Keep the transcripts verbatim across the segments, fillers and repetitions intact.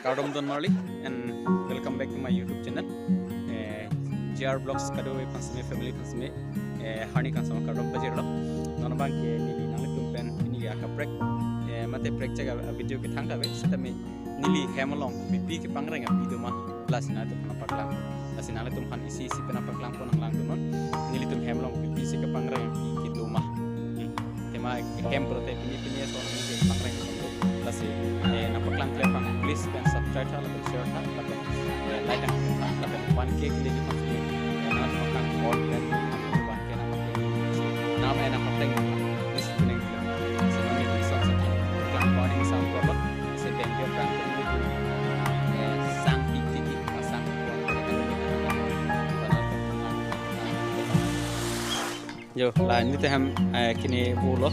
Kardom don marli and welcome back to my YouTube channel. Eh, J R Vlogs kadokave aphan seme, family aphan seme, eh, harni kangsam kardom pajirlo. Non abangke neli nanglitum pen pini akaprek, eh, mate prekjak a-video kethang kave, setame neli hem along pipi kepangreng api doma, lasi nanglitum aphan paklang. Lasi nanglitum aphan isi isi pen paklangpon nanglangdunnon. Nelitum hem along pipi si kepangreng api kedo ma. Hmm. Tema hem pulote pini pini ason kepangreng ason do. Lasi, eh, nangpaklangkle aphan please pen subscribe tha, lapen share tha, lapen, eh, like tha, lapen one K kele aphan, eh, nangpaklang all pen one K nangpaklang. Nam eh nangpaklang. Please kuning. Sino ni bisa sa. Klang warning sound problem. Isi bang dia klang. Eh, sang titik, sang. Yo, la nelitum hem, eh, kini volo.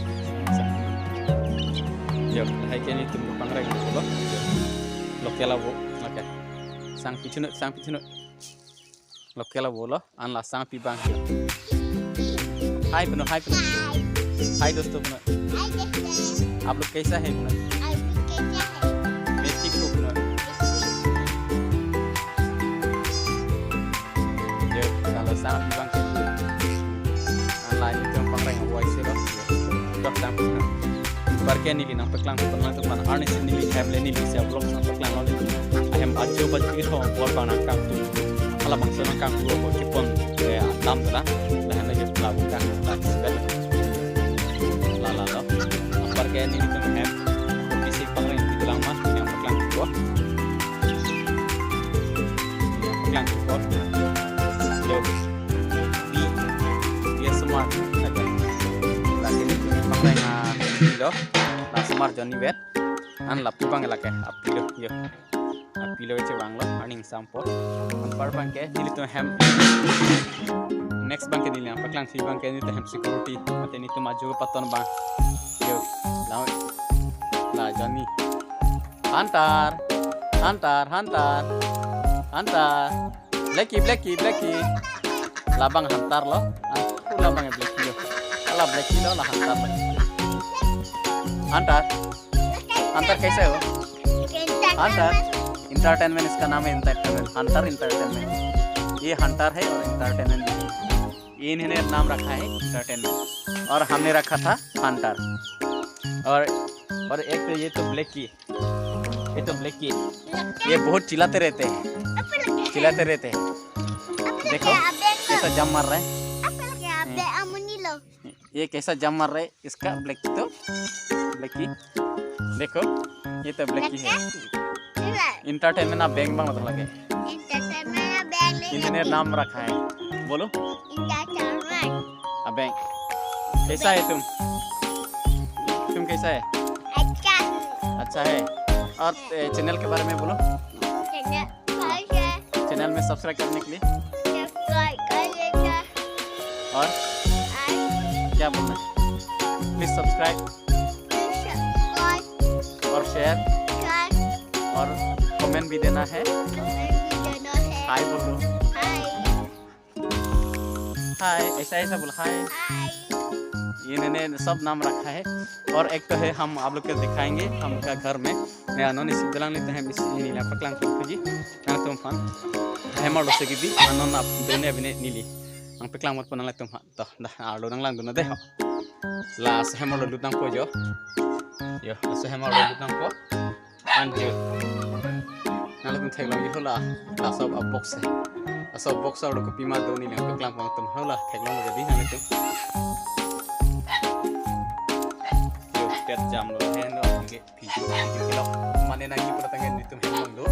Yo, lahai ke nelitum kepangreng volo. Local avo, local. Sang pichunu, sang pichunu. Local avo lo, an la sang pi bang. Hi puno, hi puno. Hi dosto puno. आप लोग कैसा है पुनो? मैं ठीक हूँ पुनो। Yo, kalau sang pi bang. An la nelitum pangreng avo isi lo. Dok sang pi bang. Anparke neli nangpaklang, nangpaklang teman arni si neli hem le neli isi vlog nangpaklanglo neli. Ahem ajo baju itho vlog bang nangkangtung. Halabangso nangkangtung vlog kepon, eh, atam tela. Lahan lagi pelabuhan, pelabuhan. La la lo. Anparke nelitum hem. Isi pangreng api dolang ma, nangpaklang ko. Nangpaklang ko. Yo. Be, be smart. Lagi nelitum pangreng, ah, lo. La smart jonni vet. An lapu bang lake, api lo, yo. Api lo che bang lo, arni ingsampo. Anpar bangke, nelitum hem. Next bangke neli nangpaklangsi bangke nelitum hem security. Mate nelitum ajo paton bang. Yo, la, la jonni. Hunter, Hunter, Hunter, Hunter. Blacky, Blacky, Blacky. Labang Hunter lo. Ah, labang Blacky lo. Ala Blacky lo, la Hunter lo. Hunter. Hunter कैसे हो? Hunter. Entertainment इसका नाम है, entertainment. Hunter entertainment. ये Hunter है और entertainment भी है. ये इन्होंने नाम रखा है entertainment. और हमने रखा था Hunter. और, और एक तो ये तो Blacky. ये तो Blacky. ये बहुत चिल्लाते रहते हैं. चिल्लाते रहते हैं. देखो, कैसा jump मार रहा है. ये कैसा jump मार रहा है इसका Blacky तो. Blacky. देखो, ये तो Blacky है. Entertainment na bang bang मतलब लगे. Entertainment na bang le. इन्होंने नाम रखा है. बोलो. Entertainment. Abang. कैसा है तुम? तुम कैसा है? अच्छा हूँ. अच्छा है. और, ए, channel के बारे में बोलो. Channel. Channel में subscribe करने के लिए. Subscribe कर लीजिए. और और क्या बोलना है? Please subscribe Please subscribe और share share और comment भी देना है. Comment भी देना है. Hi बोलो. Hi. Hi, ऐसा, ऐसा बोलो, hi. Hi. ये मैंने सब नाम रखा है. और एक तो है, हम आप लोग को दिखाएंगे, हमका घर में. Neli non isi dolang nelitum hem isi neli nangpaklang puji. Nangtum aphan. Hem arlo si kebi, non ap done bine neli nangpaklang mot po nanglitum aphan. To, dah, arlo nanglangdun dei. Laso hem arlo lut nangpo jo. Yo, laso hem arlo lut nangpo. Anjo. Nanglitum theklong ji hala. Laso a box hai. Laso box arlo kopima do neli nangpaklang pon atum hala. Theklong lo jadi nanglitum. Yo, pet jam lo, hen lo, oke. Video, video kilo. Mane nangji pura tanggen nelitum hem along do.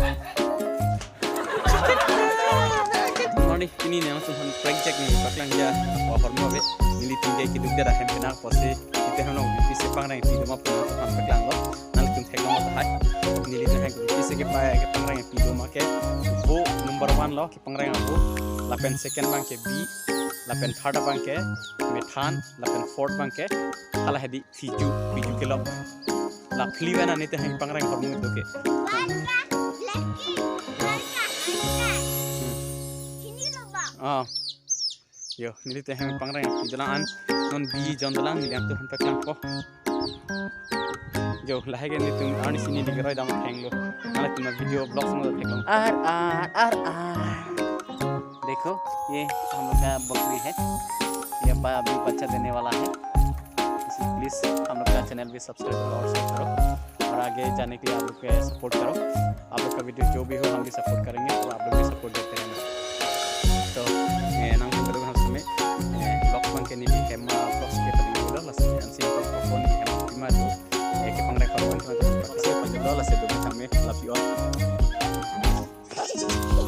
Morning, pini nangtum aphan prank chek neli paklang ja. Apa hormo be? Nelitum ke kiduk ja hem kena posi. Nelitum hem along pipi si pangreng api doma puna aphan paklanglo. Nanglitum theklong lo hai. Nelitum hem pipi si kepa kepangreng api doma ke. Vo number one lo kepangreng avo. Lapen second bangke bi. Lapen third bangke methan. Lapen fourth bangke. Hala hedi. Fiju, fiju kelok. La phli vena nelitum hem pangreng hormu itu ke. Hmm. Ah. Yo, nelitum hem pangreng. Jalan an non bi jon dolang neli nangtum aphan paklangpo. Jo, lahai ke nelitum arnisi neli keroi dam athenglo. Nanglitum video vlog song theklong. Ar ar ar ar. देखो, ये हम लोग का बकरी है। ये ब-, अभी बच्चा देने वाला है। इसलिए प्लीज हम लोग का चैनल भी सब्सक्राइब करो और शेयर करो। और आगे जाने के लिए आप लोग के सपोर्ट करो। आप लोग का वीडियो जो भी हो, हम भी सपोर्ट करेंगे और आप लोग भी सपोर्ट देते रहना। तो, eh, nangtum kedo hang seme, eh, vlog abang ke neli Hema Vlogs ke padi udah lah, si, si vlog ko ni Hema Tima tu, eh, ke pang record ko, cuma tu, si padi udah lah, si dulu kami love you all.